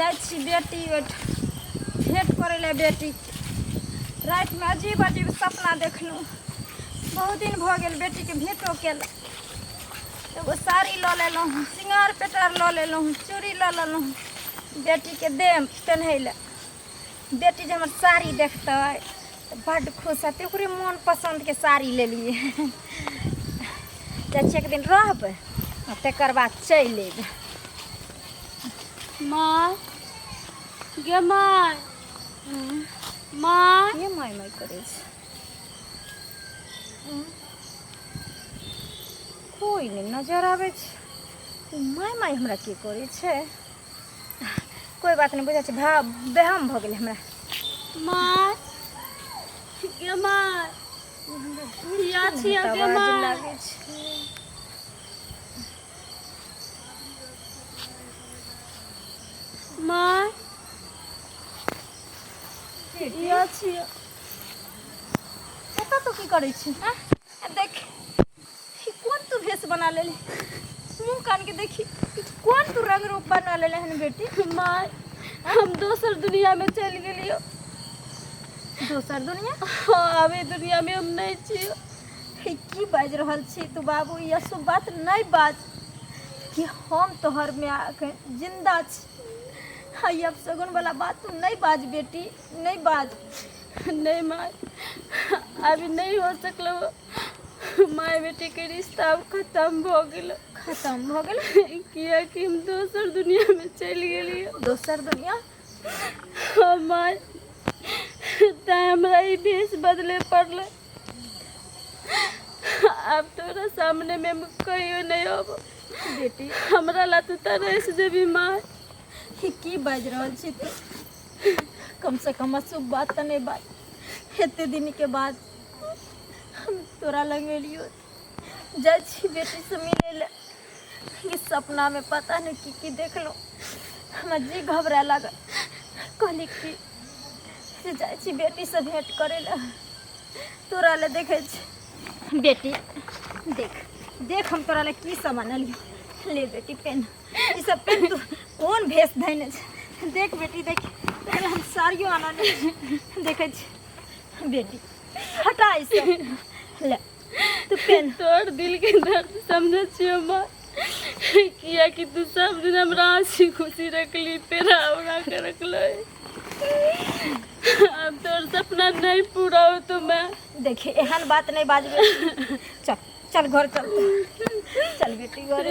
जाइ छी बेटी ओहिठाम भेँट करै लए बेटीके। रातिमे अजीब अजीब सपना देखलहुँ। बहुत दिन भऽ गेल बेटीके भेँटो केला। एगो साड़ी लऽ लेलहुँ, सिंगार पेटार लऽ लेलहुँ, चूड़ी लऽ लेलहुँ, बेटीके देब पेन्है लए। बेटी जे हमर साड़ी देखतै तऽ बड्ड खुश हेतै। ओकरे मोन पसन्दके साड़ी लेलियै। जाइ छियै एक दिन रहबै आ तकर बाद चलि अयबै। माँ गे माय, माय। के माय माय करै छै? कोइ नहि नजर आबै छै। माय माय हमरा के करै छै? कोइ बात नहि, बुझै छै भा बेहम भऽ गेलै हमरा। माय गे माय, या छियै गे आवाज माय। लागै छै। माय या छियै। एतऽ तू की करै छी? आ देख, ई कोन तू भेष बना लेली? मुँह कान के देखी, ई कोन तू रंग रूप बना लेले हन बेटी? माय, हम दोसर दुनिया में चलि गेलियो। दोसर दुनिया? हाँ, आब ई दुनिया में हम नहीं छियो। ई की बाजि रहल छी तू बाबू? ई अशुभ बात नहि बाज कि हम तोहर माय एखन जिंदा छी। हाँ, ई अपशगुन वाला बात तू नहि बाज बेटी, नहि बाज। नहीं माय, अभी नहीं हो सकलो। माय बेटी के रिश्ता अब खत्म भ गेल। खत्म भऽ गेल? कियाकि हम दोसर दुनिया में चलि गेलियै। दोसर दुनिया? हाँ माय, तैं हमरा ई भेष बदले पड़लै। आब तोरा सामने में हम कहियो नहीं आब। बेटी, हमरा ला तू तरस जेबी माय। ई की बाजि रहल छी तू? कम से कम अशुभ बात तऽ नहि बाज। एते दिन के बाद हम तोरा लग एलियो, जाइ छी बेटीसँ मिलै लए। ई सपनामे पता नहि की की देखलहुँ, हमरा जी घबराए लागल। कहली कि से जाइ छी बेटीसँ भेँट करै लए, तोरा लए देखै छी। बेटी देख देख, हम तोरा लए की सब आनलियौ। ले बेटी, पेन ई सब पेन। तू कोन भेष धैने छै? देख बेटी, देख, तोरा लए हम साड़ियो आनने छी। देखै छी बेटी, हटा ई सब, ले तू पेन। तोर दिल के दर्द समझै छियो माँ, कियाकि तू सब दिन हमरा हंसी खुशी रखली, पेरा उड़ा के रखले। अब तोर सपना नहीं पूरा हो तो मैं देखी, एहन बात नहीं बाजबे। चल चल, घर चल, चल बेटी घर।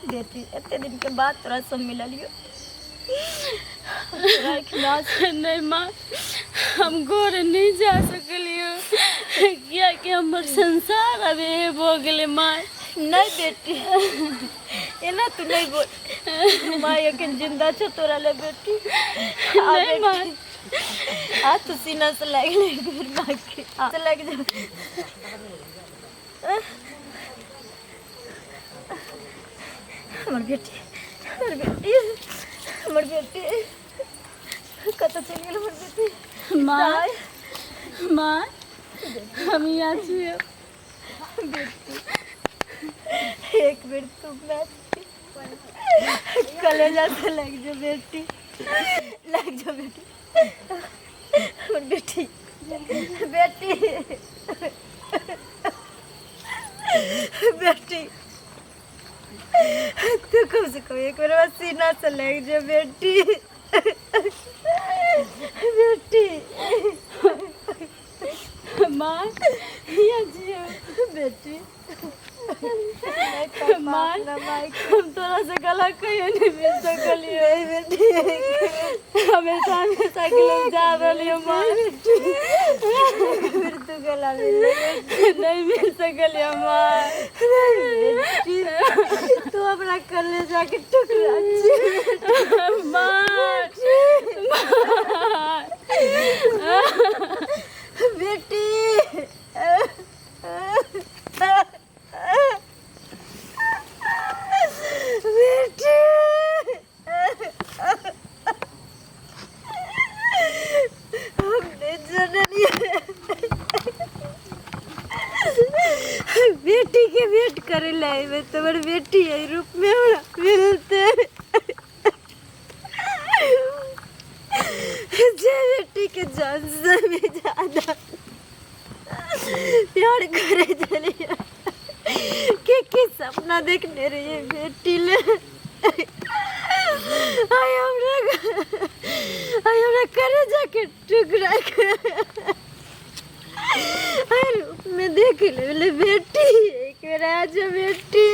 बेटी, एते दिन के बाद तोरा सब मिललियो। तोरा आँखिमे आँसू। नहीं माँ, हम घर नहीं जा सकलियो, कियाकि हमर संसार अब हे भऽ गेलै माँ। नहीं बेटी, एना तू नहीं बोल। माँ एखन जिंदा छौ तोरा ले बेटी। आ नहीं माँ। बेटी, आ तू सीना से लागि ले एक बेर माँ के। आ से लागि जा। हमर बेटी, हमर बेटी, हमर बेटी कतऽ चलि गेल? हमर बेटी। माँ। दाइ। माँ, हम यहाँ छियै। बेटी, एक बेर तू मैं कलेजा से लग जो बेटी, लग जो बेटी। हमर बेटी, बेटी, बेटी, तू कम से कम एक बेर हमर सीना से लग जो बेटी, बेटी। माँ, यहाँ छियै। बेटी। माँ, हम तोरा से गला कहियो नहीं मिल सकलियै। बेटी। हमेशा हमेशा के लिए जा रहलियै माँ। फिर तू गला मिल नहीं मिल सकलियै माँ। बेटी, तू हमरा कलेजा के टुकड़ा छी। माँ, माँ। बेटी, बेटी, हम नहि जनलियै बेटी के भेंट करे ले अयबै तोहर बेटी एहि रूप में हमरा मिलते। के जान से भी ज्यादा प्यार करे छलियै। के के सपना देखने रहियै बेटी ले। आइ हमरा, आइ हमरा करेजा के टुकड़ा के आइ रूप में देख लेले बेटी। एक बेर आ जा बेटी।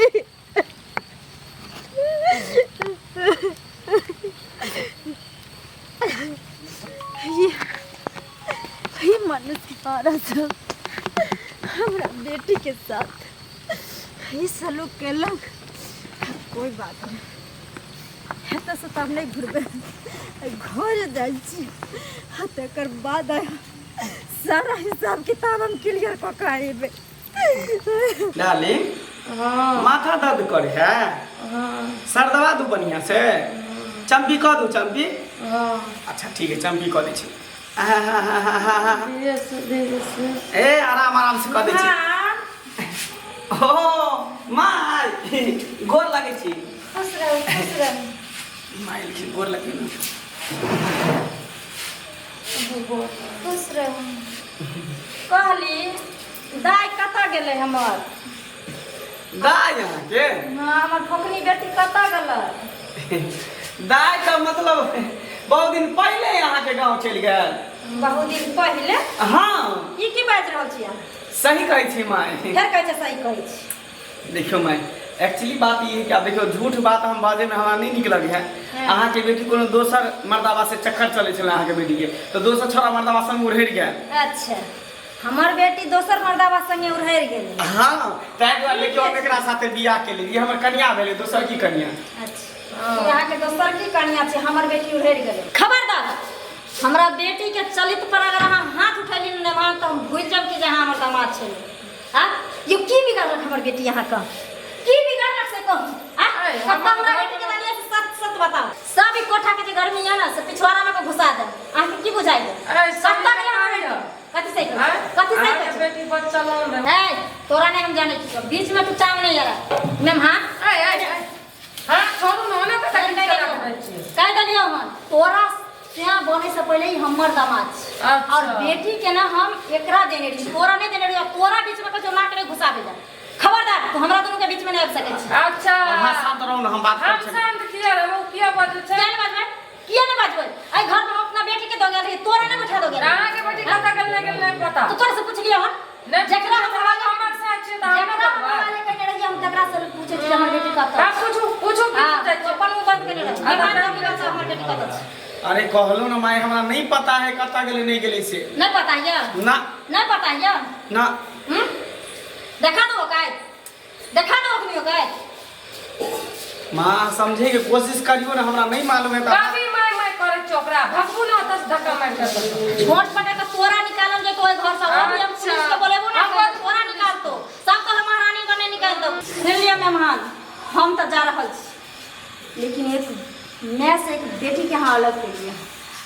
ये मनुष्य मारा सब हमरा बेटी के साथ ये सलूक केलक। कोई बात नहीं, एतऽ से तऽ हम नहि घुरबै, घर जाइ छी आ तकर बाद सारा हिसाब किताब हम क्लियर कऽ कऽ अयबै। डार्लिंग, माथा दर्द करे है? सर दबा दू बढ़िया से? चम्पी कऽ दू? चम्पी? अच्छा ठीक है, चम्पी कऽ दै छी। धीरे से, धीरे से। ए, आराम आराम से कऽ दै छी। ओ माय, गोर लगै छी। खुश रहू, खुश रहू। माय एलखिन, गोर लगै ने। खुश रहू। कहली, दाइ कतऽ गेलै हमर? दाइ अहाँके? हँ, हमर फोकनी बेटी कतऽ गेलै? दाइ तऽ मतलब बहुत दिन पहिले अहाँके गाँव चलि गेल। बहुत दिन पहिले? हँ। ई की बाजि रहल छी अहाँ? सही कहै छी माय। फेर कहै छै सही कहै छी। देखियौ माय, एक्चुअली बात ई है कि आब देखियौ, झूठ बात हम बाजैमे हमरा नहि नीक लगै है। अहाँके बेटी कोनो दोसर मर्दाबा से चक्कर चलै छलै अहाँके बेटीके, तऽ दोसर छोड़ा मर्दाबा संग उड़हरि गेल। अच्छा, हमर बेटी दोसर मर्दाबा संगे उड़हरि गेलै? हँ, ताहि दुआरे देखियौ, हम एकरा साथे बियाह केली। ई हमर कनिया भेलै, दोसर की कनिया। अच्छा, ई अहाँके दोसर की कनिया छै? हमर बेटी उड़हरि गेलै। खबरदार, हमरा बेटी के चलित पर अगर अहाँ हाथ उठेली ने तऽ हम भूलि जायब कि जे अहाँ हमर दामाद छलै। आ यो की बिगाड़लक हमर बेटी अहाँके? की बिगाड़लक से कहू? आ ऐ, कत्ता हमर हमरा बेटी के देलियै से सच सच बताउ। सब ई कोठा के जे गर्मी है ना, से पिछवाड़ा में के घुसा दे। अहाँके की बुझाइ दे? ऐ, सही कत्ता गेलै हमर कहै बेटी? यऽ। कथी सही कहै? आँय? कथी सही अहाँके कहै? बेटी बच्चा लोन रहै। ऐ, तोरा नहि हम जानै छियौ, बीच में तू टांग नहि अड़ा मैम। हाँ। ऐ, ऐ, ऐ। हाँ, छोड़ू ने, ओना कतऽ कहि खींच कऽ देलियौ रखने छियै? कहि देलियौ हन, तोरा सेया बने से पहले ही हमर दामाद छै। अच्छा। और बेटी के ना हम एकरा देने रही, तोरा नहीं देने रही। और तोरा बीच में कछो नाक नहीं घुसाबे जा। खबरदार, तू हमरा दोनों के बीच में नहीं आबि सकै छी। अच्छा। अहाँ शांत रहू ने, हम बात हम करै छी। शांत किया रहू? किया बाजू छै? किया नहीं बाजबै? किया नहीं बाजबै? एहि घर में हम अपना बेटी के दऽ गेल रही, तोरा नहीं बैठा दऽ गेल रही। अहाँके बेटी कतऽ गेल नहि गेल नहि पता। तू तोरा से पुछलियै हन? नहि। जकरा हम हवाले हमर साथ छियै तऽ हम जकरा हम हवाले कयने रहियै, हम तकरा से पूछै छियै हमर बेटी कतऽ। हाँ, पूछू, पूछू, की हाँ, पूछै तू छियै? अपन मुँह बंद केने रह। हाँ, मेहमान तऽ के बच्चा हमर बेटी कतऽ छै? अरे कहलहुँ ने माय, हमरा नहि पता है कतऽ गेलै नहि गेलै से। नहीं पता ये? ना। नहीं पता ये? ना। हम्म, देखा दो काय, देखा दो अखनी काय। माँ, समझे के कोशिश करियो ने, हमरा नहीं मालूम है तऽ काफी माय माय करै छै ओकरा, भगबू ने ओतऽ से धक्का मारि कऽ। छोट पटे के तोरा निकालल जेतो ओहि घर से। अभी हम पुलिस के बोलेबो ना, हम तोरा निकालतो। सब तो महारानी बने निकाल दो। सुन लिअ मेहमान, हम तऽ जा रहल छी, लेकिन एक मैं से एक बेटी के अहाँ अलग केलियै।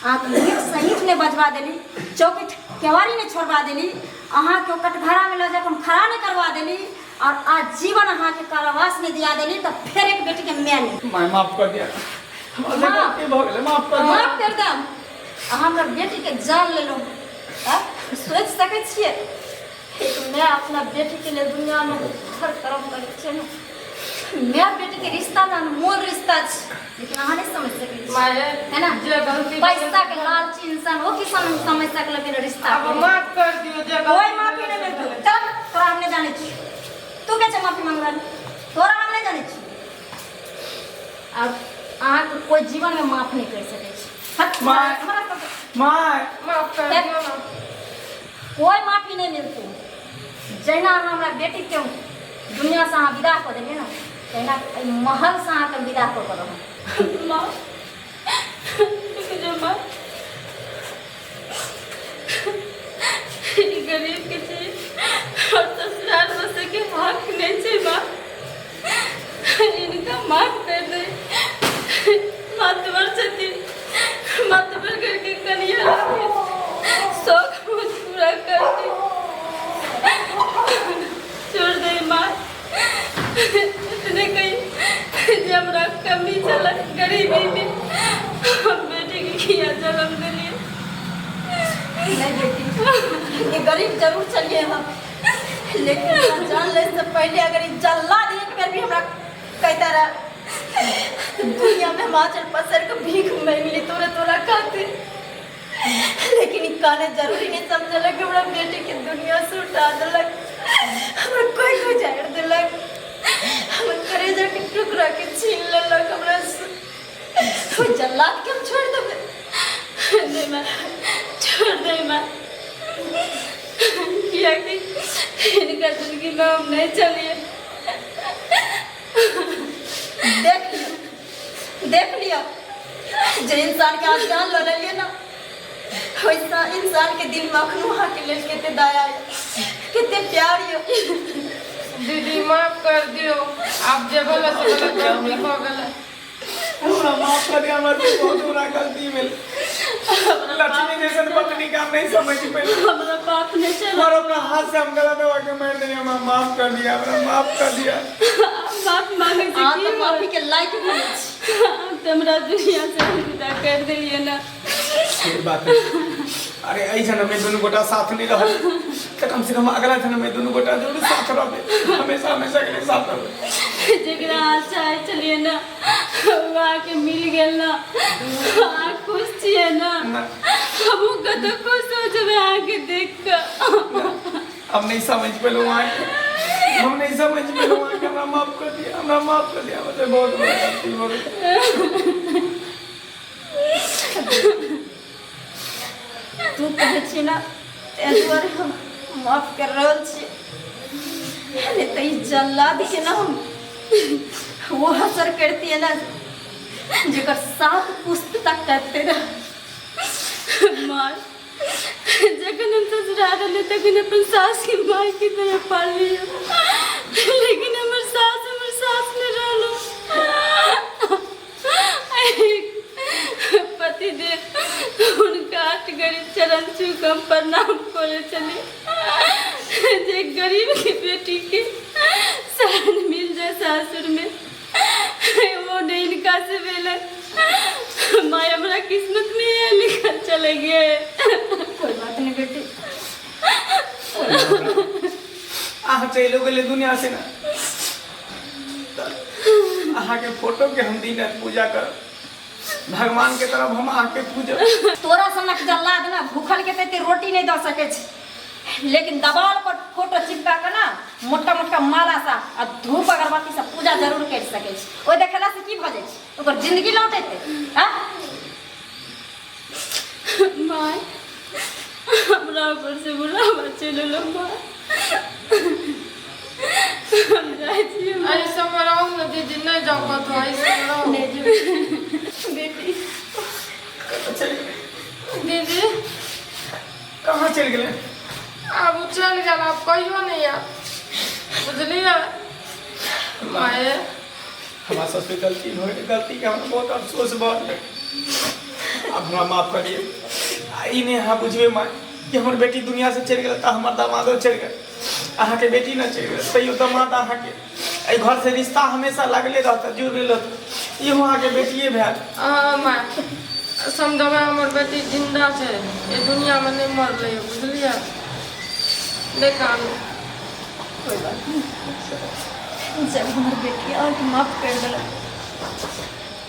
अहाँके नीक सहीट नहि बजवा देली, चौकी केवाड़ी नहि छोड़वा देली, अहाँके ओ कटघरामे लऽ जाकऽ हम खड़ा नहि करवा देली और आजीवन अहाँके कारावास नहि दिया देली, तऽ फेर एक बेटीके माय नहि। माय, माफ कर दिया हमरा से। माँ। गलती भऽ गेलै, माफ कर दिया। माफ कर दम। अहाँ हमर बेटीके जान लेलहुँ। आँ? सोचि सकै छियै, एक माय अपना बेटीके लेल दुनियामे हर कर्म करै छै ने। माय बेटीके रिश्ता ने अनमोल रिश्ता छै, लेकिन अहाँ नहि समझ सकै छी। माय, है ना? जे गलती पैसा के लालची इंसान हो कि समझ समझ सकल मेरा रिश्ता अब के। माफ कर दियो जे गलती। कोई माफी नहीं मिलतो। चल, तोरा हम नहीं जाने छी। तू के छै माफी मांगला? तोरा हम नहीं जाने छी। अब अहाँके कोई जीवन में माफ नहीं कर सकै छी। हट, माय। हमरा सब- माय। माफ कर दियो ना। कोई माफी नहीं मिलतो। जहिना अहाँ हमरा बेटीके दुनियासँ अहाँ विदा कऽ देलियै ने, तहिना एहि महलसँ अहाँके विदा कऽ कऽ रहब। माँ, जो माँ, ई गरीब के चीज और ससुराल बसे के हक नहीं छै माँ। इनका माफ कर दे। मातबर छथिन, मातबर करके कनिया रहथिन, शौक मुझ पूरा कर दे। छोड़ दे माँ। इतने कही जे हमरा कमी छल गरीबी में। नहीं बेटी, ये गरीब जरूर चलिए हम, लेकिन हमरा जान ले से पहले अगर ई जल्लाद एक बेर भी हमरा कहता रहा तो दुनिया में हम आंचल पसर के भीख मांग ली तोरा तोरा खातिर। लेकिन ई काने जरूरी नहीं समझलक हमरा बेटी के दुनिया से उठा देलक, हमरा कोई कोई झाड़ देलक, हमर करेजा के टुकड़ा के छीन लेलक हमरा से। ओइ जल्लाद के हम छोड़ देबै? नहीं माँ, छोड़ दे माँ, कियाकि हिनका जिंदगी में हम नहीं चलिए। देख लियो, देख लियो, जे इंसान के अहाँ जान लऽ लेलियै ना, वैसा इंसान के दिल में अखनो अहाँके लेल कते दया यऽ, कते प्यार यऽ। दीदी माफ कर दियो, आब जे भेलै से गलत गलती भऽ गेलै। हमरा माफ कर दिया, हमरा से बहुत बड़ा गलती भेल। लक्ष्मी जैसन पत्नी का हम नहीं समझ पेली। हमरा बाप नहीं चला और अपना हाथ से हम गलत दबा के मार देलियै। हमरा माफ कर दिया, हमरा माफ कर दिया। बाप मांगे से अहाँ की तऽ माफी के लायक भी नहि छी। आब तऽ हमरा दुनिया से विदा कर देलियै ना। से बात है। अरे एहि जन्म में दुनू गोटा साथ नहीं रहल तऽ कम से कम अगला जन्म में दुनू गोटा जरूर साथ रहबै, हमेशा हमेशा के लिए साथ रहबै। जकरा अहाँ चाहै छलियै ना ओ अहाँके मिल गेल ना, अहाँ खुश छियै ना? ना। हमहूँ कतऽ खुश हो जेबै अहाँके देख कऽ। हम नहीं समझ पेलहुँ अहाँके, हम नहीं समझ पेलहुँ अहाँके। हमरा माफ कर दिया, हमरा माफ कर दिया, हमरा बहुत बड़ा गलती भऽ गेल। तू कहै छी ना ताहि दुआरे हम माफ कर रहल छी, नहीं तऽ ई जल्लाद के ना हम वो असर करतियै ना जेकर सात पुस्त तक करते रह। माँ, जखन हम ससुराल रहलियै तखन अपन सासके मायके तरह पाललियै, लेकिन हमर सास नहि रहलो। पतिदेव हुनका आठ गरीब चरण छू कऽ हम प्रणाम करै छलियै जे गरीब के बेटी के शरण मिल जाए सासुर में, वो नहीं इनका से भेलै। माय, हमरा किस्मत में यह लिखल चले गए। कोई बात नहीं बेटी। अहाँ चलि गेलियै दुनिया से ना, अहाँके फोटो के हम दिन राति पूजा करब, भगवान के तरफ हम अहाँके पूजब। तोरा सनक जल्लाद ना भूखल के तऽ रोटी नहि दऽ सकै छै, लेकिन दबाल पर फोटो चिपका के ना मोटका मोटका माला सा आ धूप अगरबत्ती से पूजा जरूर करि सकै छै। ओहि देखेला से की भऽ जाइ छै? ओकर जिंदगी लौटेतै? आँ? माय, हमरा ऊपर से बुढ़ावा चलि एलो। माय, हम जाइ छियै। एहि सबमे रहू ने दीदी, नहि जाउ कतहु, एहि सबमे रहू। नहि जेबै बेटी। कतऽ चलि गेलै? दीदी। कहाँ चलि गेलै? आब ओ चलि गेल, आब कहियो नहि आयत, बुझलियै माये? हमरा सबसे गलती भऽ गेलै, गलतीके हमरा बहुत अफसोस भऽ गेलै। आब हमरा माफ करियै। आ ई नहि अहाँ बुझबै माय कि हमर बेटी दुनियासँ चलि गेल तऽ हमर दामादो चलि गेल। अहाँके बेटी ने चलि गेल तैयो दामाद अहाँके एहि घरसँ रिश्ता हमेशा लागले रहत, जुड़ले रहत। इहो अहाँके बेटिए भेल। हँ माय, समझबै हमर बेटी जिन्दा छै, एहि दुनियामे नहि मरलै, बुझलियै? नहि कानू। कोई बात नहीं, जब हमर बेटी अहाँके माफ कर देलक,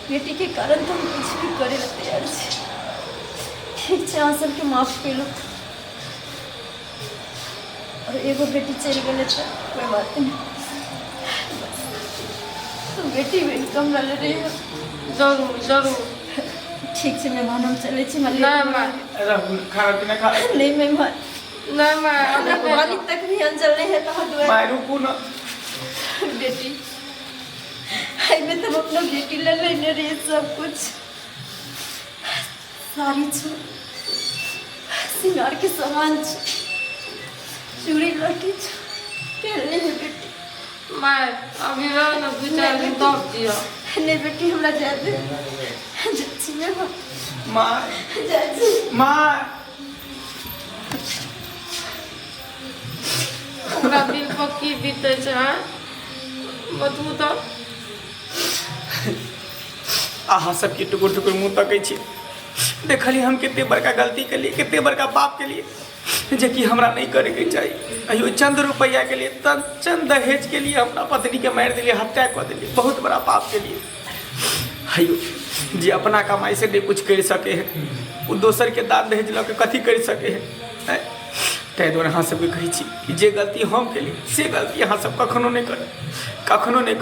बेटी के कारण तो हम कुछ भी करे ला तैयार छी। ठीक छै, अहाँ सबके माफ केलहुँ और एगो बेटी चलि गेलै तऽ कोई बात नहीं, बस तू बेटी बनि कऽ हमरा लए रही। जरूर जरूर। ठीक छै मेहमान, हम चलै छी, हमरा लेट नहि भऽ माय। गेल। रहू, खाना पीना खा। नहीं मेहमान। नहि माय, अभी हमरा नहि। पानी तक भी अंजल नहीं है तोहर दुआर। माय, रुकू ना। बेटी, एहिमे तऽ हम अपना बेटी लए लेने रहियै सब कुछ, साड़ी छौ, सिंगार के सामान छौ, चूड़ी लहठी छौ, केल नहीं है बेटी। माय, अभी रह ने 2-4 दिन तब जियो। नहीं बेटी, हमरा जाय दे। जाइ छी मेहमान। माय। जाइ छी। माय। ओकरा दिल पर की बीतै छै, आँय बतबू तऽ? अहाँ सबके टुकुर टुकुर मुँह तकै छी। देखलियै हम कतेक बड़का गलती केलियै, कतेक बड़का पाप केलियै, जेकि हमरा नहि करैके चाही। अहियो चंद रुपैआके लिए, चंद दहेजके लिए अपना पत्नीके मारि देलियै, हत्या कऽ देलियै। बहुत बड़ा पाप केलियै। हयो, जे अपना कमाइ से नहि कुछ करि सकै है, ओ दोसरके दान दहेज लऽ के कथी करि सकै है? ताहि दुआरे अहाँ सबके कहै छी कि जे गलती हम केलियै से गलती अहाँ सब कखनो नहि करब, कखनो नहि करब।